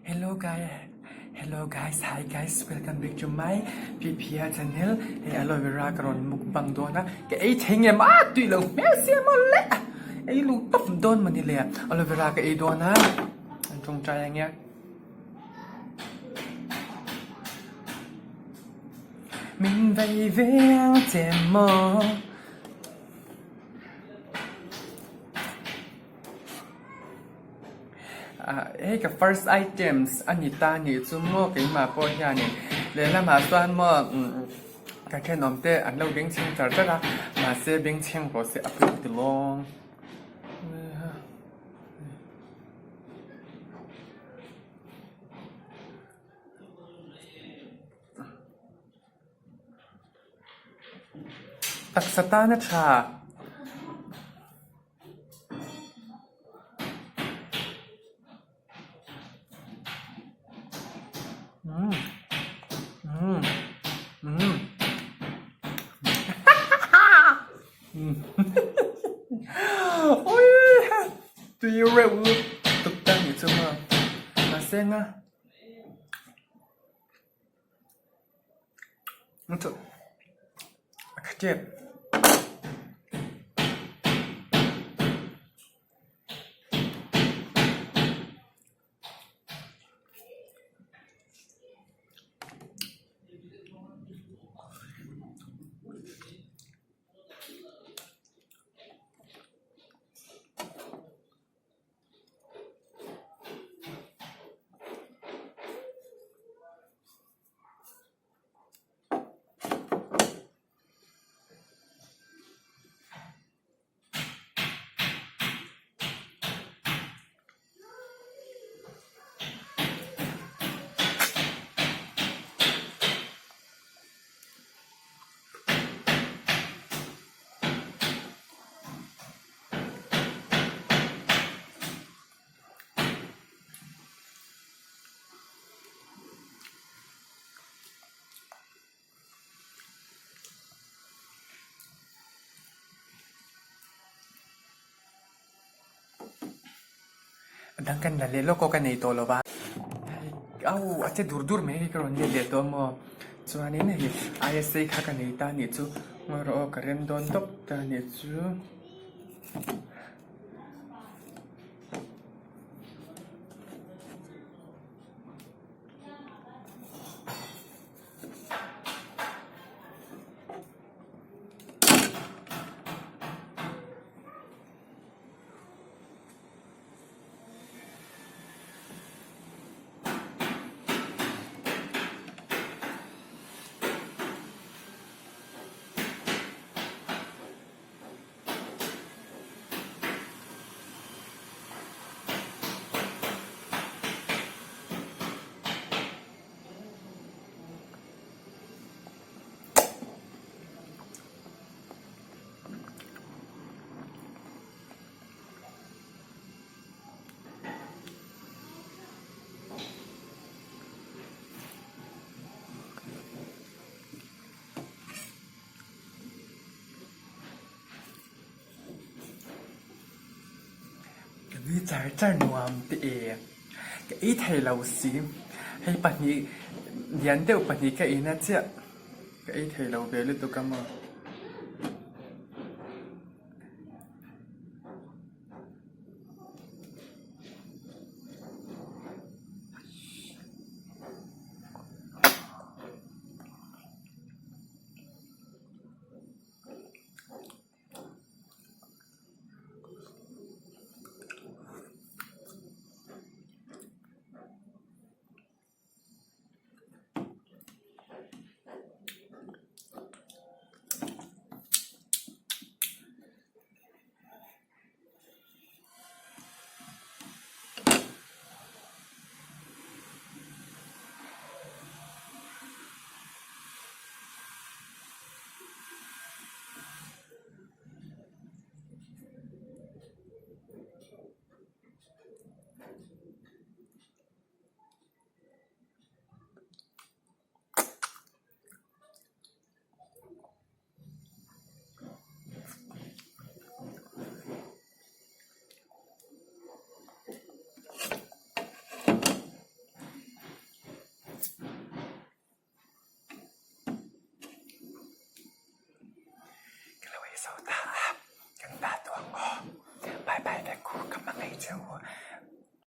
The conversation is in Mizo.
Hello guys Hello guys hi guys welcome back to my PPR channel hei aloe vera ka rawn mukbang dawn a ka ei thei nge maw a tui lo hmel sia maw le ei lu tawp dawn mawni le aloe vera ka ei dawn a an tawngtai ang e. Min vei ve ang che maw. Ah hei ka first items a ni ta nih chu maw keimah pawh hianin lehlamah chuan maw umm ka thenawm te an lo bengchheng char char a mahse bengchheng pawh se a pui ti lawng. Taksa tana tha. Tui reuh lutuk ta nih chu maw mahse nga. Dang kan la leh lawk aw ka nei tawh lo va. Au a che dur dur mai hi ka rawn let leh tawh a maw. Chuanin hei ISA kha ka nei ta anih chu ngawi rawh aw ka rem dawn tawp ta anih chu. Ka nui char char nuam teh e. Ka ei thei lo si. Hei pahnih lian deuh pahnih ka in a chiah. Ka ei thei lo ve lutuk a maw. cheu.